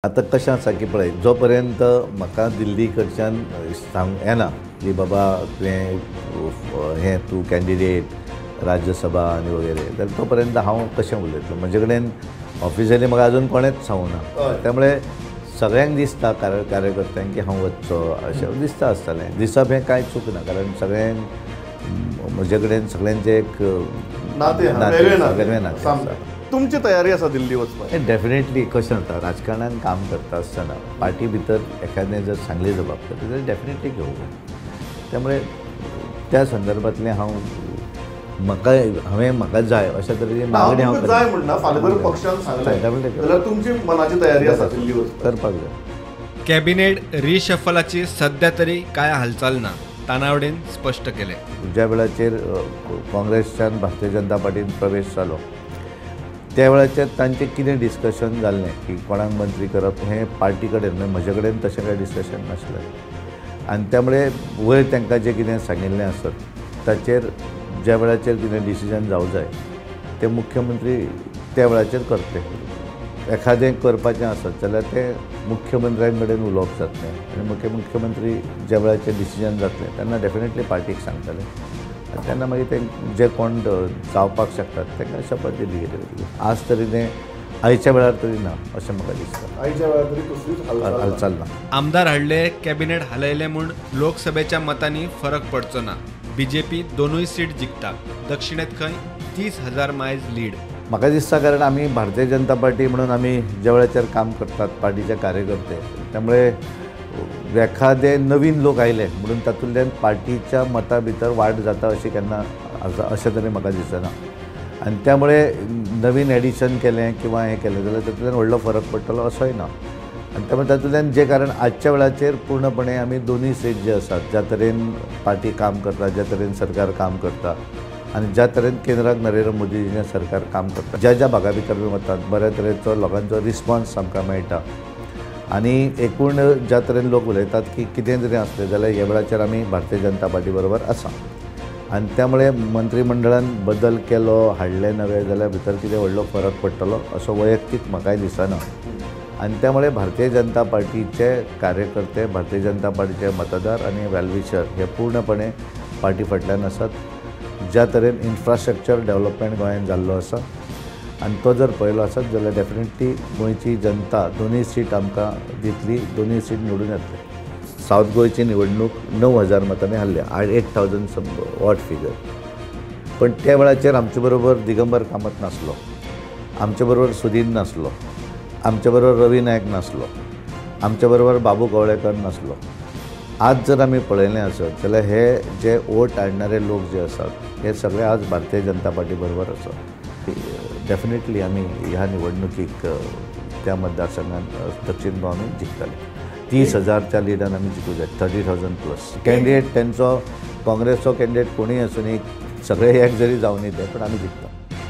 आतां कशें आसा की पळय, जो पर्यंत म्हाका दिल्ली कडच्यान सांग येना की बाबा तुवें हें तूं कॅन्डिडेट राज्यसभा आनी वगैरे, जाल्यार तो पर्यंत हांव कशें उलयतलो? म्हजे कडेन ऑफिशियली म्हाका अजून कोणेंच सांगूना. त्यामुळे सगळ्यांक दिसता कार्यकर्त्यांक की हांव वचचो अशें दिसता आसतलें. दिसप हें कांय चूक ना, कारण सगळ्यांक म्हजे कडेन सगळ्यांचें एक वेगळें नातें आसा. तुमची तयारी आसा दिल्ली वचपाक? डेफिनेटली. कशें जाता, राजकारणान काम करता आसतना पार्टी भितर एखादें जर सांगली जबाबदारी जाल्यार डेफिनेटली घेवंक जाय. त्यामुळे त्या संदर्भांतलें हांव म्हाका हांवें म्हाका जाय अशा तरेची मागणी हांव जाय म्हणना. फाल्यां जर पक्षान सांगलें जाल्यार तुमची मनाची तयारी आसा दिल्ली वचपाक? करपाक जाय. कॅबिनेट रिशफलाची सध्या तरी काय हालचाल ना, तानावडेन स्पश्ट केलें. ज्या वेळाचेर काँग्रेसच्यान भारतीय जनता पार्टीन प्रवेश जालो त्या वेळाचेर तांचें कितें डिस्कशन जाल्लें की कोणाक मंत्री करप हें पार्टी कडेन, म्हणजे म्हजे कडेन तशें कांय डिस्कशन नासलें. आनी त्यामुळे वयर तांकां जें कितें सांगिल्लें आसत ताचेर ज्या वेळाचेर कितें डिसिजन जावं जाय तें मुख्यमंत्री त्या वेळाचेर करतले. एखादें करपाचें आसत जाल्यार तें मुख्यमंत्र्यां कडेन उलोवप जातलें आनी मुख्यमंत्री ज्या वेळाचेर डिसिजन जातलें तेन्ना डेफिनेटली पार्टीक सांगतले आनी तेन्ना मागीर ते जे कोण जावपाक शकतात तांकां शपथ दिली गेली. आज तरी तें आयच्या वेळार तरी ना अशें म्हाका दिसता. आयच्या वेळार तरी कसलीच हालचाल ना. आमदार हाडले, कॅबिनेट हालयले म्हूण लोकसभेच्या मतांनी फरक पडचो ना. बीजेपी दोनूय सीट जिखता. दक्षिणेत खंय 30,000 मायज लीड. म्हाका दिसता कारण आमी भारतीय जनता पार्टी म्हणून आमी ज्या वेळाचेर काम करतात पार्टीचे कार्यकर्ते, त्यामुळे एखादे नवीन लोक आयले म्हणून तातूंतल्यान पार्टीच्या मता भितर वाड जाता अशी केन्ना अशें तरी म्हाका दिसना. आनी त्यामुळे नवीन एडिशन केलें किंवा हें केलें जाल्यार तातूंतल्यान व्हडलो फरक पडटलो असोय ना. आनी त्यामुळे तातूंतल्यान जे कारण आजच्या वेळाचेर पूर्णपणे आमी दोनूय सीट जे आसात, ज्या तरेन पार्टी काम करता, ज्या तरेन सरकार काम करता आनी ज्या तरेन केंद्राक नरेंद्र मोदीजीचें सरकार काम करता, ज्या ज्या भागा भितर आमी वतात बऱ्या तरेचो लोकांचो रिस्पॉन्स आमकां मेळटा. आनी एकूण ज्या तरेन लोक उलयतात की कितें तरी आसलें जाल्यार ह्या वेळाचेर आमी भारतीय जनता पार्टी बरोबर आसा. आनी त्यामुळे मंत्रिमंडळान बदल केलो हाडले नवे जाल्यार भितर कितें व्हडलो फरक पडटलो असो वैयक्तीक म्हाकाय दिसना. आनी त्यामुळे भारतीय जनता पार्टीचे कार्यकर्ते, भारतीय जनता पार्टीचे मतदार आनी वेलविशर हे पूर्णपणे पार्टी फाटल्यान आसात. ज्या तरेन इन्फ्रास्ट्रक्चर डेवलपमेंट गोंयांत जाल्लो आसा आनी तो जर पळयलो आसत जाल्यार डेफिनेटली गोंयची जनता दोनूय सीट आमकां दितली, दोनूय सीट निवडून येतले. सावथ गोंयची निवडणूक 9,000 मतांनी हारली, 8,000 सम what figure. पण त्या वेळाचेर आमचे बरोबर दिगंबर कामत नासलो, आमचे बरोबर सुदीन नासलो, आमचे बरोबर रवी नायक नासलो, आमचे बरोबर बाबू कवळेकर नासलो. आज जर आमी पळयलें आसत जाल्यार हे जे वोट हाडणारे लोक जे आसात हे सगळे आज भारतीय जनता पार्टी बरोबर आसात. डेफिनेटली आमी ह्या निवडणुकीक त्या मतदारसंघात दक्षिण गोवा आमी जिखतले. 30,000च्या लिडान आमी जिखूं जाय, 30,000 प्लस. कॅन्डिडेट तेंचो काँग्रेसचो कॅन्डिडेट कोणूय आसूं न्ही, सगळे एक जरी जावं न्ही ते, पण आमी जिखता.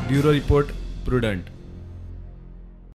Bureau report, Prudent.